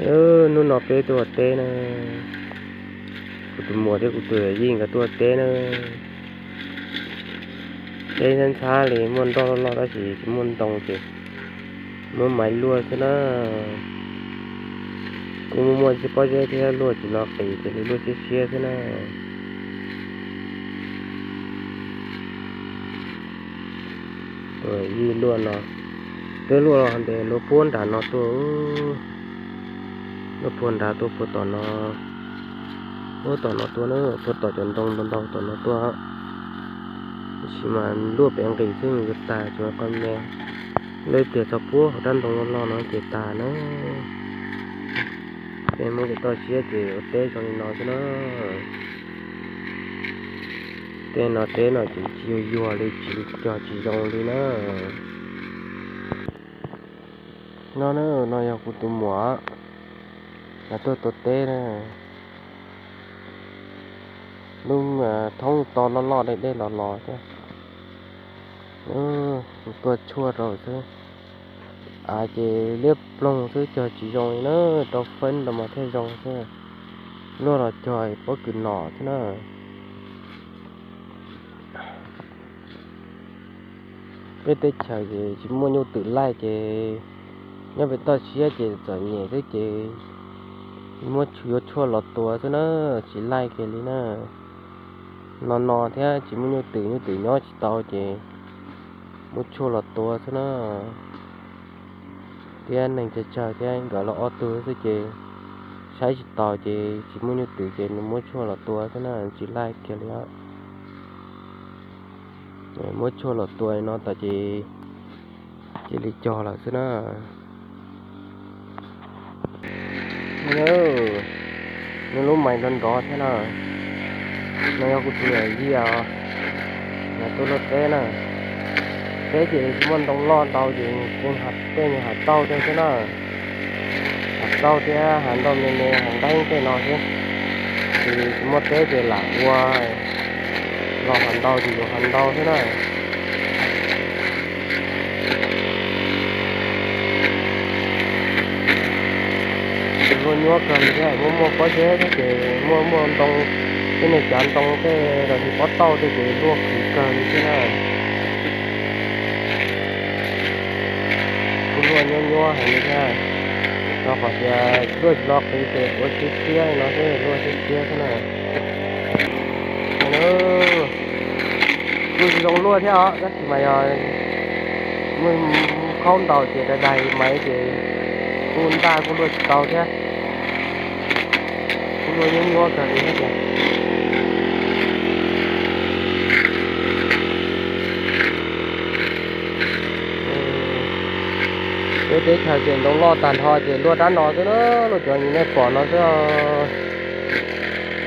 Hnub no peb tuaj ua teb na, kuv tus muam thiab kuv tus yij nkawd tuaj ua teb na. Teb ntxhab ntxhab li, muaj nroj loj loj tab sis tsis muaj ntoo ces muab maiv luaj xwb na. Kuj muaj muaj txiv pob zeb thiab, luaj tsis los qis ces li luaj siab siab xwb na. Tus yij luaj no, twb luaj los ntes luag puag nram no tuaj, luaj puag nrad tuaj puag tom no, puag tom no tuaj na, puag tom cov ntoo ntau ntau tom no tuaj. Tab sis mas luaj pem nqis xwb yuav tag tsis muaj qab me. Luaj tiag txog puag hauv rab ntoo loj loj no ces tag na. Peb Hmoob ces toj siab ces ua teb zoo li no xwb na. Tej no teb no ces tsis yuag yuag li, tsis cog tsis zoo li na. No na, no yog kuv tus muam, lawv tuaj tua teb na. Lub thoob to loj loj deb deb los los thiab. Tuaj tshuaj rau xwb. Av ces liab ploog xwb, cog tsis zoo li na, rau feeb rau mas thiaj zoo xwb. Luaj los cog pob kws nom xwb na. Peb teb chaws ces tsis muaj nyuj twm laij ces nyob pem toj siab ces txom nyem xwb ces muab yuav tshuaj los tua xwb na, tsis laij kiag li na. No no thiab tsis muaj nyuj twm, nyuj twm nyob tsis tau ces muab tshuaj los tua xwb na. Thiab neeg tsawg tsawg thiab, nkawd los ob tug xwb ces saib tsis taus ces tsis muaj nyuj twm ces nws muab tshuaj los tua xwb na, tsis laij kiag li. Muab tshuaj los tua no tas ces cia li cog lawm xwb na. Nws lub mais nrov nrov thiab na. No yog kuv tus yij os, nws tuaj luaj teb na. Teb ces tsis muaj ntoo loj ntau ces nws tej hav tauj tej xwb na. Hav tauj thiab hav ntoo me me, hav nqeeb tej no xwb. Ces tsis muaj teb ces lam ua los hav ntau ces yuav hav ntau xwb na. Luaj nyuab kawg li thiab, muaj muaj pob zeb thiab ces muaj muaj ntoo, tej niag cav ntoo tej los sis pob tauj tej ces luaj khwv kawg li thiab na. Kuj luaj nyuab nyuab heev li thiab, rau qhov tias luaj tsis los qis ces ua siab siab li no xwb, luaj siab siab xwb na. Kuj zoo luaj thiab os, tab sis mas yog muaj khaub ntaus ces daig daig maiv ces kuj ntaj kuj luaj tsis tau thiab. Kuj luaj nyuab nyuab kawg li thiab tiag. Peb teb chaws ces ntoo loj tag nrho ces luaj rab no xwb na, luaj cov nej pom no xwb.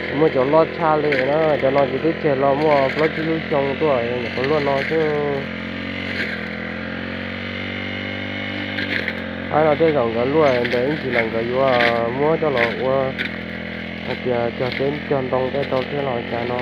Tsis muaj cov loj tshaj li na, cov no ces twb tseg los muaj plaub tsib lub xyoo tuaj, nyuam qhuav luaj no xwb. Hab no tej zaum nkawd luaj ntawd ib ntsis los nkawd yuav muab coj los ua hais tias cog teb cog ntoo tej rau thiab los cas no.